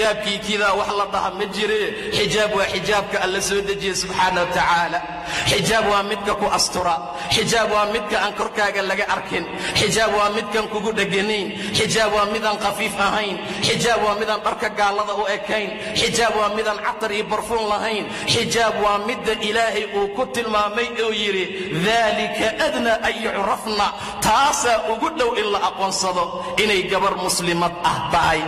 Xijaabkii kidaa wax la dhaha ma jire. Xijaab waa xijaabka Alla soo dejiye subxaana wa tacaala. Xijaab waa midka ku astura. Xijaab waa midka aan korkaaga laga arkin. Xijaab waa midkan kugu dheganayn. Xijaab waa midaan khafiif ahayn. Xijaab waa midaan dharka gaalada u ekayn. Xijaab waa midaan catar iyo barfuun lahayn. Xijaab waa midda Ilaahay uu ku tilmaamay oo yidhi daalika adnaa an yucrafna. Taasaa ugu dhow in la aqoonsado inay gabar muslimad ah tahay,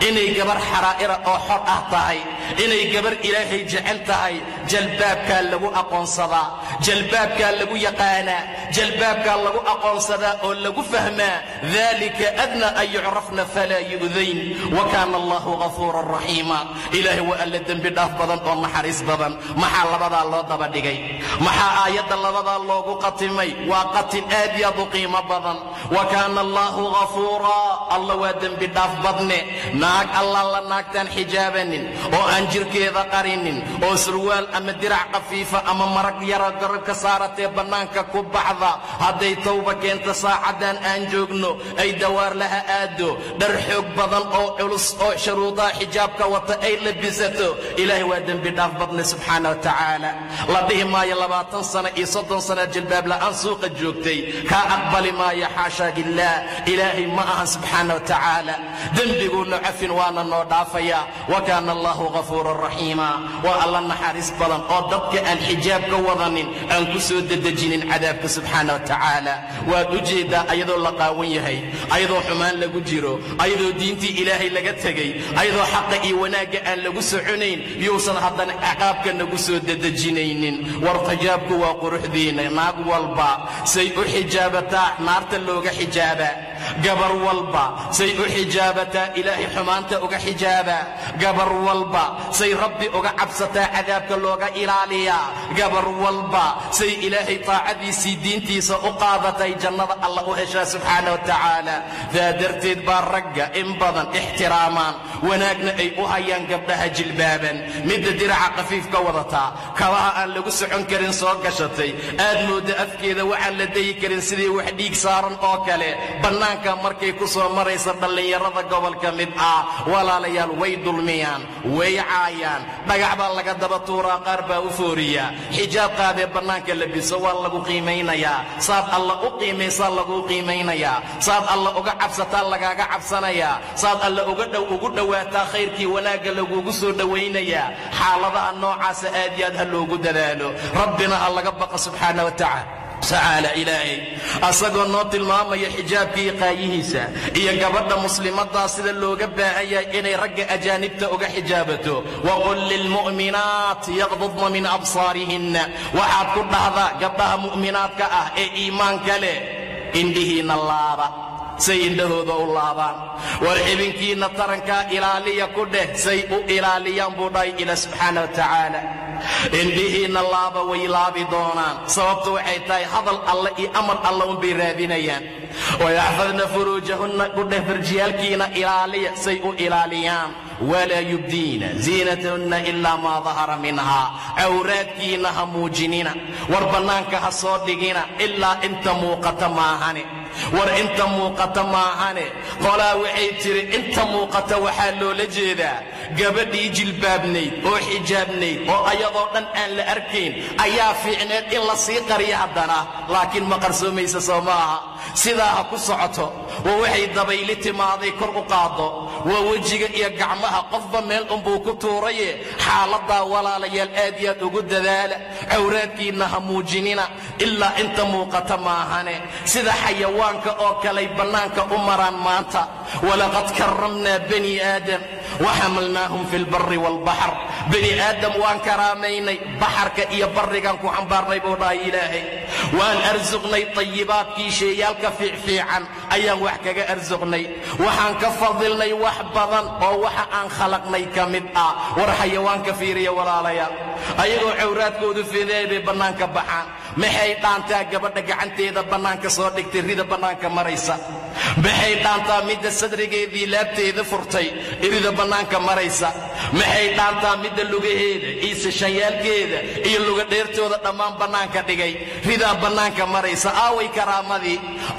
inay gabar xaraa'ira oo xor ah tahay, inay gabar Ilaahay jecel tahay. Jalbaabkaa lagu aqoonsadaa, jalbaabkaa lagu yaqaanaa, jalbaabkaa lagu aqoonsadaa oo lagu fahmaa. Dalika adnaa an yucrafna falaa yu'dayn wa kaana Allahu ghafuuran raxiima. Ilaahay waa Alla dembi dhaaf badan oo naxariis badan. Maxaa labadaa loo daba dhigay? Maxaa aayadda labadaa loogu qatimay? Waa qatin aad iyo aad u qiimo badan. Wa kaana Allahu ghafuuraa, Alla waa dembi dhaaf badne. Naag alla la naagtaan xijaabanin oo aan jirkeeda qarinin oo surwaal ama dirac khafiifa ama marag yara garab ka saaratee bannaanka ku baxda, hadday tawba keento saacaddan aan joogno ay dawaar laha aado, dhar xoog badan oo culus oo shuruudaha xijaabka wata ay labisato, Ilaahay waa dembi dhaaf badne subxaana wa tacaala. La dhihi maayo 20 sano iyo 30 sana jalbaab la'aan suuqa joogtay, kaa aqbali maayo, xaashaa lillaah. Ilaahay ma ahan subxaana wa tacaala. Dembiguuna cafin waana noo dhaafayaa. Wa kaana Allahu ghafuuran raxiima. Waa Alla naxariis badan oo dadka aan xijaab ka wadanin aan ku soo dedejinin cadaabka subxaana wa tacaala. Waad u jeeddaa ayadoo la qaawan yahay, ayadoo xumaan lagu jiro, ayadoo diintii Ilaahay laga tegey, ayadoo xaqa iyo wanaagga aan lagu soconayn, yuusan haddana ciqaabka nagu soo dedejinaynin. War xijaabku waa quruxdiinna. Naag walba say u xijaabataa naarta looga xijaabaa. Gabar walba say u xijaabataa Ilaahay xumaanta uga xijaabaa. Gabar walba say Rabbi uga cabsataa cadaabka looga ilaaliyaa. Gabar walba say Ilaahay taacadiisii diintiisa u qaadatay jannada Alla u heshaa subxaana wa tacaala. Daa darteed baa ragga in badan ixtiraamaan, wanaagna ay u hayaan gabdhaha jilbaaban. Midda diraca khafiif ka wadataa, kabaha aan lagu socon karin soo gashatay, aad moodda afkeeda waxaan la dayi karin sidii wax dhiig saaran oo kale, bannaanka markay ku soo maraysa dhallinyarada gobolka mid ah, walaalayaal, way dulmiyaan, way caayaan, dhagax baa laga daba tuuraa, qaar baa u fooriyaa. Xijaab qaadee bannaanka labiso, waa lagu qiimaynayaa. Saad Alla u qiimaysaa laguu qiimaynayaa, saad Alla uga cabsataa lagaaga cabsanayaa, saad Alla uga dhow ugu dhowaataa khayrkii wanaagga lagugu soo dhowaynayaa. Xaaladaha noocaasa aad iyo aad ha loogu dadaalo, Rabbina ha laga baqa subxaana wa tacaala. Ilaahay asagoo noo tilmaamaya xijaabkii qaayihiisa iyo gabadha muslimaddaa sida looga baahan yahay inay ragga ajaanibta uga xijaabato, waqul lilmu'minaat yaqdudna min absaarihinna, waxaad ku dhahdaa gabdhaha mu'minaadka ah ee iimaanka leh, indhihiinna laaba. Say indhahooda u laabaan? War xibinkiinna tarankaa ilaaliya ku dheh. Say u ilaaliyaan buu dhahay Ilaa subxaana wa tacaala? Indhihiinna laaba, way laabi doonaan. Sababtu waxay tahay hadal Alle iyo amar Alle unbay raadinayaan. Wayaxfadna furuujahunna ku dheh, farjiyaalkiina ilaaliya. Say u ilaaliyaan? Walaa yubdiina ziinatahunna ilaa maa dahara minhaa. Cawraadkiinna ha muujinina, war bannaanka ha soo dhigina ilaa inta muuqata maahane. War inta muuqata maahane. Qolaa waxay tidhi inta muuqata waxaa loola jeedaa gabadhii jilbaabnayd oo xijaabnayd oo ayadoo dhan aan la arkayn ayaa fiicneed in la sii qariyo haddana, laakiin ma qarsoomaysa, soo ma aha? Sidaa ha ku socoto. Waa waxay dabayli timaaday kor u qaaddo, waa wejiga iyo gacmaha qofba meel unbuu ku tuuraye. Xaaladdaa walaalayaal aad iyo aad ugu dadaala, cawraadkiinna ha muujinina ilaa inta muuqata maahane. Sida xayawaanka oo kaley bannaanka u maraan maanta. Walaqad karramnaa bani aadam waxamalnaahum fi lbarri waalbaxar. Bani aadam waan karaamaynay, baxarka iyo barrigaan ku xambaarnay buu dhahay Ilaahay. Waan arsuqnay tayibaadkii, sheeyaalka fiicfiican ayaan wax kaga arsuqnay. Waxaan ka fadilnay wax badan oo waxa aan khalaqnay ka mid ah. War xayawaanka fiiriya walaalayaal, ayagoo cawraadkoodu fideey bay bannaanka baxaan. Maxay dhaantaa gabadha gacanteeda bannaanka soo dhigtay rida bannaanka maraysa? Maxay dhaantaa midda sadrigeedii laabteeda furtay irida bannaanka maraysa? Maxay dhaantaa midda lugaheeda iyo sashanyaalkeeda iyo lugadheertooda dhammaan bannaanka dhigay ridaa bannaanka maraysa? Aaway karaamadii,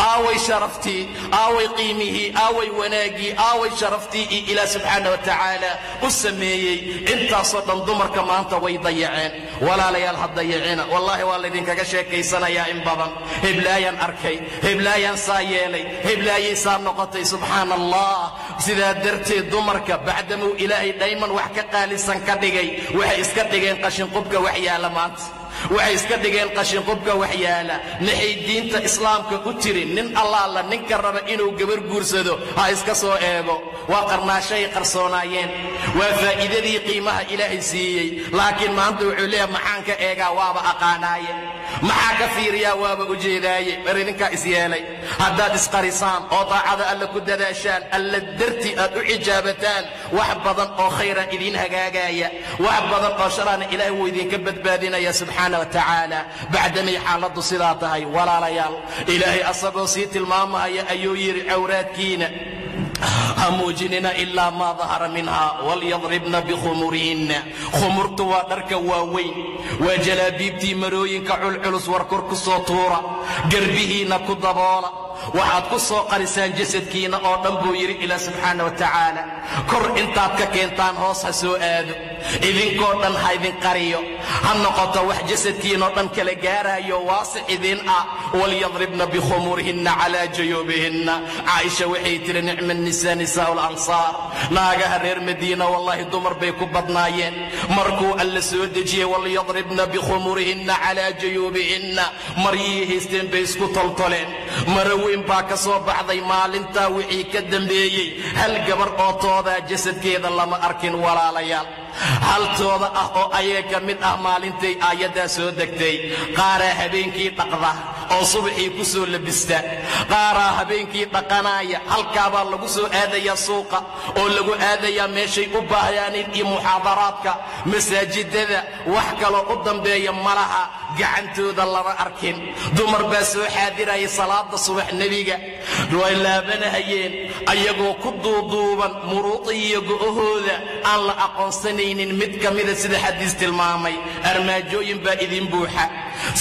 aaway sharaftii, aaway qiimihii, aaway wanaaggii, aaway sharaftii iyo Ilaah subxaana wa tacaala u sameeyey? Intaasoo dhan dumarka maanta way dayaceen. Walaalayaal, ha dayacina. Wallaahi waa laydinkaga sheekaysanayaa in badan. Heblaayaan arkay, heblaayaan saa yeelay, heblaayay saa noqotay. Subxaana Allah. Sidaa darteed dumarka bacdamuu Ilaahay dhayman wax ka qaalisan ka dhigay, waxay iska dhigeen qashinqubka wax yaala. Maanta waxay iska dhigeen qashinqubka wax yaala. Maxay diinta Islaamka u tiri? Nin allaala ninka raba inuu gabar guursado ha iska soo eego. Waa qarnaashay qarsoonaayeen, waa faa'iidadii qiimaha Ilaahay siiyey. Laakiin maanta wuxuu leeyahay, maxaan ka eegaa? Waaba aqaanaaye. Maxaa ka fiiriyaa? Waaba u jeedaaye. War idinkaa is yeelay. Haddaad isqarisaan oo daacada Alla ku dadaashaan, Alla dartii aad u xijaabataan, wax badan oo khayra idiin hagaagaya, wax badan oo sharaana Ilaahay wuu idinka badbaadinaya subxaana wa tacaala. Bacdamay xaaladdu sidaa tahay, walaalayaal, Ilaahay asagoo sii tilmaamaya ayuu yidhi, cawraadkiina ha muujinina ilaa maa dahara minha, walyadribna bikhumurihinna. Khumurtu waa dharka waaweyn, waa jalaabiibtii, marooyinka culculus. War kor ku soo tuura, garbihiinna ku daboola, waxaad ku soo qarisaan jasadkiinna oo dhan, buu yidhi Ilaah subxaana wa tacaala. Kor intaad ka keentaan hoos ha soo aado, idinkoo dhan ha idin qariyo, ha noqoto wax jasadkiinoo dhan kala gaarayo, waasic idin ah. Walyadribna bikhumurihinna calaa juyuubihinna. Caaisha waxay tidhi, nicma nisaa nisaa'u alansaar. Naagaha reer Madiina wallaahi dumar bay ku badnaayeen. Markuu Alla soo dejiyey walyadribna bikhumurihinna calaa juyuubihinna, maryihii haysteen bay isku toltoleen, maro weyn baa ka soo baxday. Maalintaa wixii ka dambeeyey hal gabar oo toodaa jasadkeeda lama arkin, walaalayaal, haltooda ah oo ayaga ka mid ah maalintay aayaddaa soo degtay. Qaaraa habeenkii dhaqda oo subaxii ku soo labista, qaaraa habeenkii dhaqanaaya. Halkaabaa lagu soo aadayaa suuqa oo lagu aadayaa meeshay u baahyaaneen iyo muxaadaraadka masaajidada. Wax kaloo u dambeeya malaha, gacantooda lama arkin. Dumar baa soo xaadiraya salaada subax, nebiga way laabanahayeen ayagoo ku duuduuban muruuda iyo go'ahooda aan la aqoonsanaynin mid ka mida, sida xadiis tilmaamay. Armaajooyin baa idin buuxa,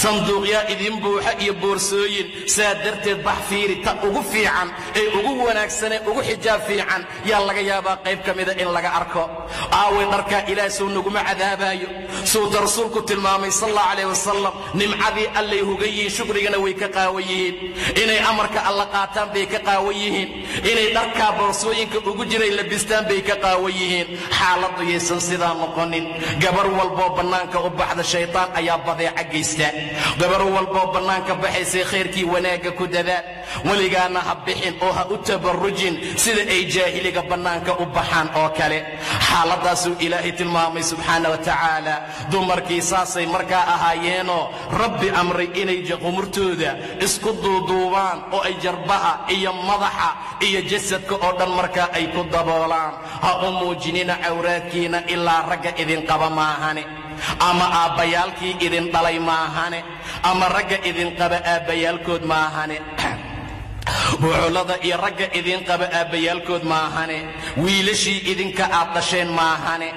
sanduuqyaa idin buuxa iyo boorsooyin. Saa darteed bax, fiiri ta ugu fiican ee ugu wanaagsanee ugu xijaab fiican yaa laga yaabaa qayb ka mida in laga arko. Aaway dharkaa Ilaah suu naguma cadaabaayo? Suuta Rasuulku tilmaamay sal Allah calayh wasalam, nimcadii Allay hugan yihiin, shukrigana way ka qaawan yihiin. Inay amarka Alla qaataan bay ka qaawan yihiin, inay dharkaa boorsooyinka ugu jiray labistaan bay ka qaawan yihiin. Xaaladdu yaysan sidaa noqonin. Gabar walboo bannaanka u baxda shaytaan ayaa badeeca geysta. Gabar walboo bannaanka baxaysay, khayrkii wanaagga ku dadaal. Weligaana ha bixin oo ha u tabarrujin sida ay jaahiliga bannaanka u baxaan oo kale. Xaaladdaasuu Ilaahay tilmaamay subxaana wa tacaala. Dumarkii saasay markaa ahaayeenoo Rabbi amray inay qumurtooda isku duuduubaan oo ay jarbaha iyo madaxa iyo jasadka oo dhan markaa ay ku daboolaan. Ha u muujinina cawraadkiina ilaa ragga idinqaba maahane, ama aabbayaalkii idin dhalay maahane, ama ragga idinqaba aabbayaalkood maahane, buxullada iyo ragga idinqaba aabbayaalkood maahane, wiilashii idinka aad dhasheen maahane,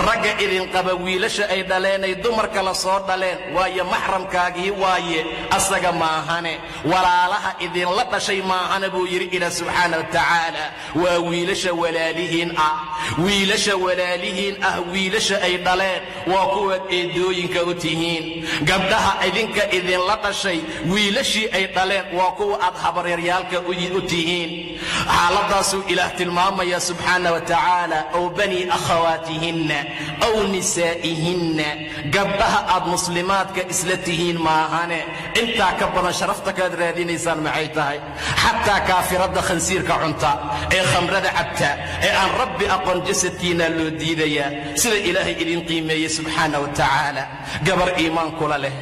ragga idinqaba wiilasha ay dhaleenay dumarka la soo dhaleen, waayo maxramkaagii waaye asaga maahane, walaalaha idinla dhashay maahane, buu yidhi Ilaah subxaana wa tacaala. Waa wiilasha walaalihiin ah, wiilasha walaalihiin ah wiilasha ay dhaleen, waa kuwaad eedooyinka u tihiin. Gabdhaha idinka idinla dhashay wiilashii ay dhaleen, waa kuwa aad habaryaryaalka u tihiin. Xaaladdaasuu Ilaah tilmaamaya subxaana wa tacaala. Ow bani akhawaatihinna aw nisaa'ihinna, gabdhaha aad muslimaadka isla tihiin maahane. Intaa ka badan sharafta kaad raadinaysaan maxay tahay? Xataa kaafiradda khansiirka cunta ee khamrada cabta ee aan Rabbi aqoon jasadkiinaa loo diidayaa, sida Ilaahay idin qiimeeyey subxaana wa tacaala. Gabar iimaan kula leh,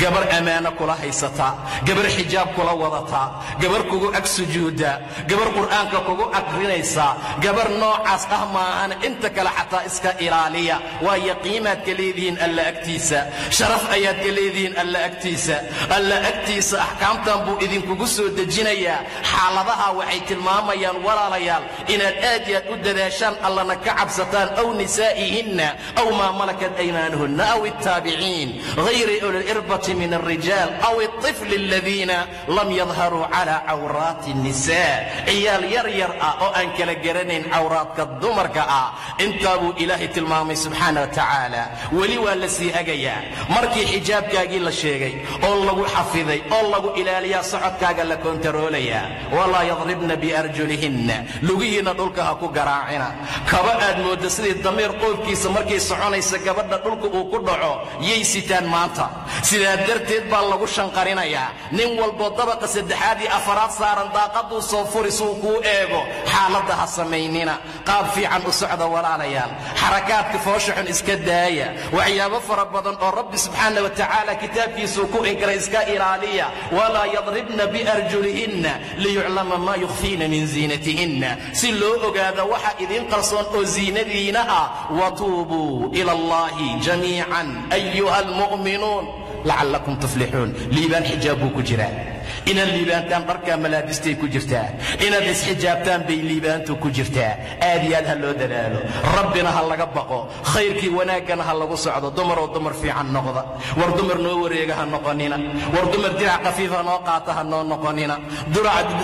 Gabar ammaano kula haysata, gabar xijaab kula wadata, gabar kugu ag sujuuda, gabar qur'aanka kugu akrinaysa, gabar noocaas ah maahan. Inta kale xataa iska ilaaliya, waayo qiimaad ka leedihiin Alla agtiisa, sharaf ayaad ka leedihiin Alla agtiisa. Alla agtiisa axkaamtan buu idinkugu soo dejinayaa. Xaaladaha waxay tilmaamayaan, walaalayaal, inaad aad iyo aad u dadaashaan, Allana ka cabsataan. Aw nisaa'ihinna aw maa malakat aymaanuhunna aw الtaabiciin غayri uli lirbati min الrijaal aw الطifli aladiina lam yadharuu cala cawraati الnisa, ciyaal yar yar ah oo aan kala garanayn cawraadka dumarka ah. Intaa buu Ilaahay tilmaamay subxaana wa tacaala. Weli waa la sii hagayaa. Markii xijaabkaagii la sheegay oo lagu xafiday oo lagu ilaaliyaa, socodkaaga la kontaroolayaa. Walaa yadribna biarjulihinna, lugihiinna dhulka ha ku garaacina. Kaba aad moodda sidii damiir qoobkiisa markay soconaysa gabadha dhulka uu ku dhaco yay sitaan maanta. Sidaa darteed baa lagu shanqarinayaa. Nin walboo dabaqa saddexaad iyo afaraad saaran daaqaduu soo furi suu kuu eego. Xaaladda ha samaynina, qaab fiican u socda, walaalayaal. Xarakaadka foosha xun iska daaya. Waxyaabo fara badan oo Rabbi subxaana wa tacaala kitaabkiisuu ku inkiray iska ilaaliya. Walaa yadribna biarjulihinna liyuclama maa yukhfiina min ziinatihinna, si loo ogaado waxa idiin qarsoon oo ziinadiina ah. Watuubuu ila Allahi jamiican ayuha almu'minuun lacalakum tuflixuun. Liibaan xijaab buu ku jiraa. Inaad liibaantaan dharkaa malaabistay ku jirtaa, inaad isxijaabtaan bay liibaantu ku jirtaa. Aad iyo aad ha loo dadaalo, Rabbina ha laga baqo, khayrkii wanaaggana ha lagu socdo. Dumaroo, dumar fiican noqda. War dumar noo wareega ha noqonina. War dumar dirac khafiifa noo qaata ha noo noqonina.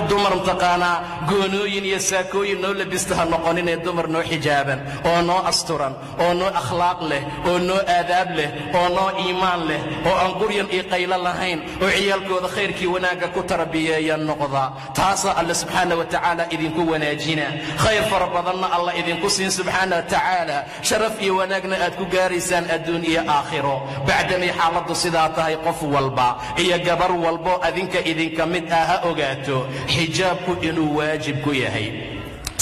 Dumar mtaqaanaa goonooyin iyo saakooyin noo labista ha noqoninee, dumar noo xijaaban oo noo asturan oo noo akhlaaq leh oo noo aadaab leh oo noo iimaan leh oo aan quryan iyo qaylo lahayn oo ciyaalkooda khayrkii wanaagga ku tarbiyeeya noqda. Taasaa Alle subxaana wa tacaala idinku wanaajina, khayr fara badanna Alla idinku siin subxaana wa tacaala, sharaf iyo wanaagna aad ku gaaraysaan adduun iyo aakhiro. Bacdamay xaaladdu sidaa tahay, qof walba iyo gabar walbo adinka idinka mid ah ha ogaato xijaabku inuu waajib ku yahay.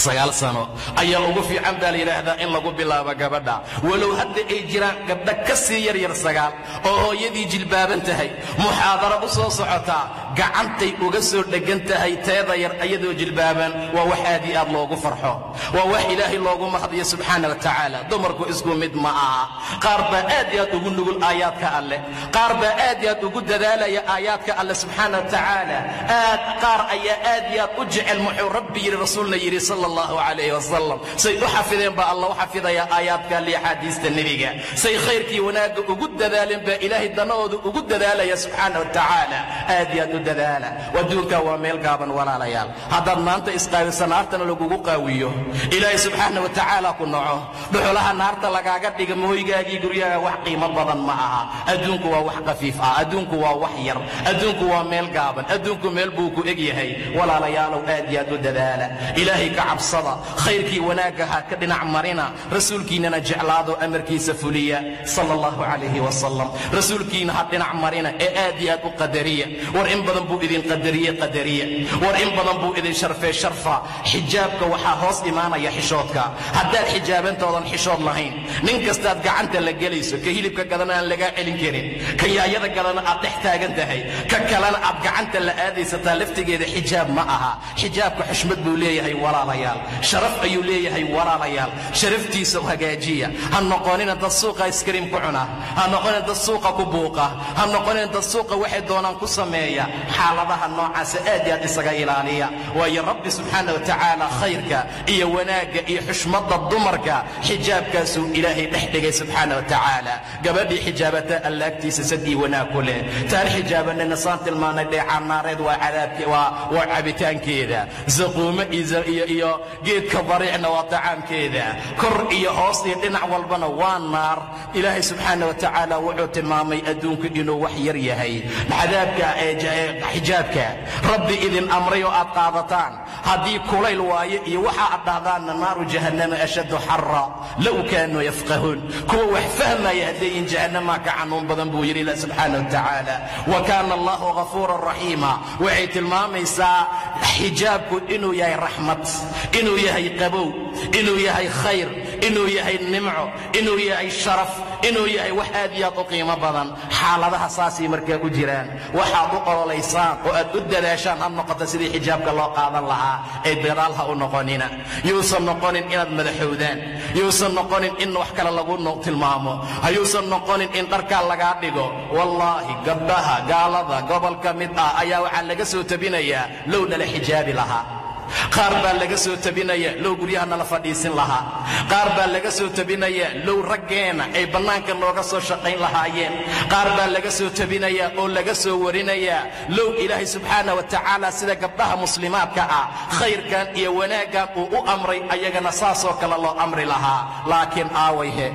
9 sano ayaa ugu fiican baa la yidhaahdaa in lagu bilaabo gabadha, walow hadda ay jiraan gabdho ka sii yaryar 9 oo hooyadii jilbaaban tahay, muxaadaro u soo socotaa, gacantay uga soo dheggan tahay teeda yar iyadoo jilbaaban. Waa wax aad iyo aad loogu farxo, waa wax Ilaahay loogu mahadiyo subxaana wa tacaala. Dumarku isku mid ma aha. Qaar baa aad iyo aad ugu nugul aayaadka Alleh, qaar baa aad iyo aad ugu dadaalaya aayaadka Alleh subxaana wa tacaala, aad qaar ayaa aad iyo aad u jecel muxuu Rabbi yidhi, Rasuulna yidhi sala Allahu calayhi wasalam. Say u xafideen baa Alla u xafidayaa aayaadka alle, axaadiista Nebiga. Say khayrkii wanaagga ugu dadaaleen baa Ilaahay danahooda ugu dadaalaya subxaana wa tacaala. Aad iyo aad u dadaala. Adduunka waa meel gaaban, walaalayaal. Haddaad maanta isqaawisa, naartana lagugu qaawiyo, Ilaahay subxaana wa tacaala ku naco, dhuxulaha naarta lagaaga dhiga, mooygaagii guryaaga wax qiimo badan ma aha. Adduunku waa wax khafiif ah, adduunku waa wax yar, adduunku waa meel gaaban, adduunku meel buu ku eg yahay. Walaalayaalow, aad iyo aad u dadaala, Ilaahay ka cabsada, khayrkii wanaagga ha ka dhinac marina, Rasuulkiinnana jeclaado, amarkiisa fuliya sala Allahu calayhi wasalam. Rasuulkiina ha dhinac marina ee aad iyo aad u qadariya. War in badan buu idin qadariye, qadariya. War in badan buu idin sharfee, sharfa. Xijaabka waxaa hoos imaanaya xishoodka. Haddaad xijaabantoodan xishood lahayn, nin kastaad gacanta la gelayso, ka hilibka gadana aan lagaa celin karin, ka yaayada galana aad dhex taagan tahay, ka kalena aad gacanta la aadaysataa, laftigeeda xijaab ma aha. Xijaabka xushmad buu leeyahay, walaalayaal, sharaf ayuu leeyahay, walaalayaal. Sharaftiisa hagaajiya. Ha noqonina dad suuqa iskariim ku cuna, ha noqonina dad suuqa ku buuqa, ha noqonina dad suuqa waxay doonaan ku sameeya. Xaaladaha noocaasa aad iyo aad isaga ilaaliya, waayo Rabbi subxaana wa tacaala khayrka iyo wanaagga iyo xushmadda dumarka xijaabkaasuu Ilaahay dhex dhigay subxaana wa tacaala. Gabadhii xijaabata Alla agtiisa sad iyo wanaag ku leh. Taan xijaabanayna saan tilmaanay, dheecaan naareed waa cadaabke, waa cabitaankeeda, zaquumo iyo geedka dariicna waa tacaamkeeda, kor iyo hoos iyo dhinac walbana waa naar. Ilaahay subxaana wa tacaala wuxuu tilmaamay adduunku inuu wax yar yahay. Cadaabka xijaabka Rabbi idin amray oo aad qaadataan, haddii kulayl waayo iyo waxa aad dhahdaanna, naaru jahannama ashaddu xarra low kaanuu yafqahuun. Kuwa wax fahmaya haddayin, jahannamaa ka xanuun badan buu yidhi Ilah subxaana wa tacaala. Wa kaana Allahu ghafuuran raxiima. Waxay tilmaamaysaa xijaabku inuu yahay raxmad, inuu yahay qabow, inuu yahay khayr, inuu yahay nimco, inuu yahay sharaf, inuu yahay wax aad iyo aad u qiimo badan. Xaaladaha saasay markaa u jiraan. Waxaad u ololaysaan oo aad u dadaashaan ha noqoto sidii xijaabka loo qaadan lahaa, ee dadaal ha u noqonina. Yuusan noqonin inaad madaxowdaan, yuusan noqonin in wax kale lagu tilmaamo, hayuusan noqonin in dharkaa lagaa dhigo. Wallaahi gabdhaha gaalada gobolka mid ah ayaa waxaa laga soo tabinayaa low nala xijaabi lahaa. Qaar baa laga soo tabinaya low guryaha nala fadhiisin lahaa. Qaar baa laga soo tabinaya low raggeena ay bannaanka nooga soo shaqayn lahaayeen. Qaar baa laga soo tabinaya oo laga soo warinayaa low Ilaahay subxaana wa tacaala sida gabdhaha muslimaadka ah khayrkan iyo wanaaggan uu u amray ayagana saasoo kale loo amri lahaa. Laakiin aawayhe,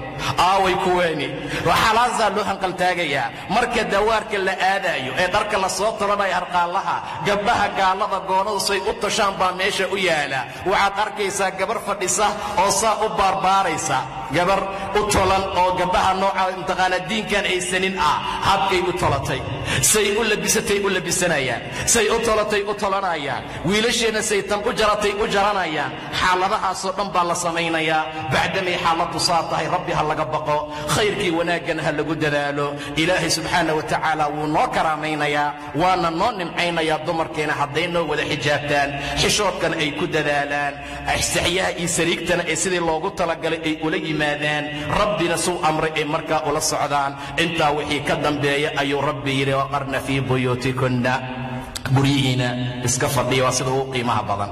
aaway kuweeni, waxaalaasaa loo hanqaltaagayaa. Marka dawaarka la aadaayo ee dharka la soo tolanayo harqaallaha, gabdhaha gaalada goonadu say u tashaan baa meesha u yaala. Waxaad arkaysaa gabar fadhisa oo saa u baarbaaraysa, gabar u tolan oo gabdhaha nooca imtiqaana diinkan aysanin ah, habkay u tolatay, say u labisatay u labisanayaan, say u tolatay u tolanayaan, wiilasheenna say tan u jaratay u jaranayaan. Xaaladahaasoo dhan baa la samaynayaa. Bacdamay xaaladdu saa tahay, Rabbi ha laga baqo, khayrkii wanaaggan ha lagu dadaalo. Ilaahay subxaana wa tacaala wuu noo karaamaynayaa, waana noo nimcaynayaa dumarkeena hadday noo wada xijaabtaan, xishoodkana ay ku dadaalaan, saxyaha iyo sariigtana ee sidii loogu talagalay ay ula yimaadaan, Rabbina suu amray ay markaa ula socdaan. Intaa wixii ka dambeeya ayuu Rabbi yidhi waqarna fii buyuutikunna, guryihiina iska fadhiya. Waa sida ugu qiimaha badan.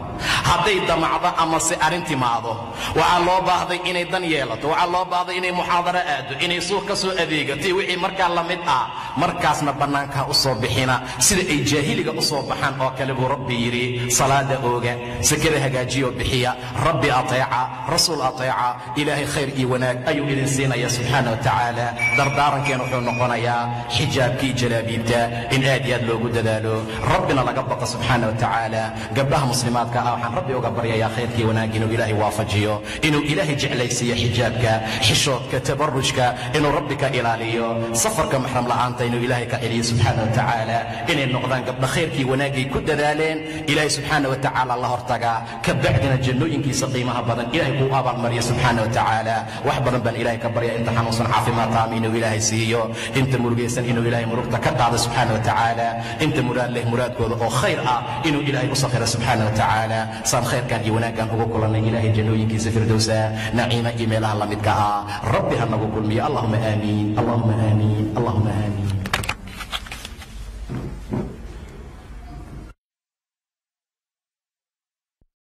Hadday damacdo ama se arrin timaado, waxaa loo baahday inay dan yeelato, waxaa loo baahday inay muxaadaro aado, inay suuq ka soo adeegato iyo wixii markaa la mid ah, markaasna bannaanka ha u soo bixina sida ay jaahiliga u soo baxaan oo kale buu Rabbi yidhi. Salaada ooga, sakada hagaajiyo bixiya, Rabbi ateeca, rasuul ateeca, Ilaahay khayr iyo wanaag ayuu idin siinaya subxaana wa tacaala. Dardaarankeena wuxuu noqonayaa xijaabkii jalaabiibta in aad iyo aad loogu dadaalo, Rabbina laga baqo subxaana wa tacaala. Gabdhaha muslimaadka ah waxaan Rabbi uga baryayaa khayrkii wanaag inuu Ilaahay waafajiyo, inuu Ilaahay jeclaysiiyo xijaabka, xishoodka, tabarrujka inuu Rabbi ka ilaaliyo, safarka maxram la'aanta inuu Ilaahay ka celiyo subxaana wa tacaala, inay noqdaan gabdha khayrkii wanaagay ku dadaaleen Ilaahay subxaana wa tacaala la hortagaa, kabacdina jannooyinkiisa qiimaha badan Ilaahay kuu abaalmariyo subxaana wa tacaala. Wax badan baan Ilaahay ka barya, inta xanuunsan caafimaad taam inuu Ilaahay siiyo, inta murugaysan inuu Ilaahay murugta ka qaado subxaana wa tacaala, inta muraad leh muraadkooda oo khayr ah inuu Ilaahay u sakhiro subxaana wa tacaala. Saan khayrkan iyo wanaaggan ugu kulannay Ilaahay jannooyinkiisa firdowsa, naciima iyo meelaha la midka ah Rabbi ha nagu kulmiyo. Allahuma aamiin, allahuma aamiin, allahuma aamiin.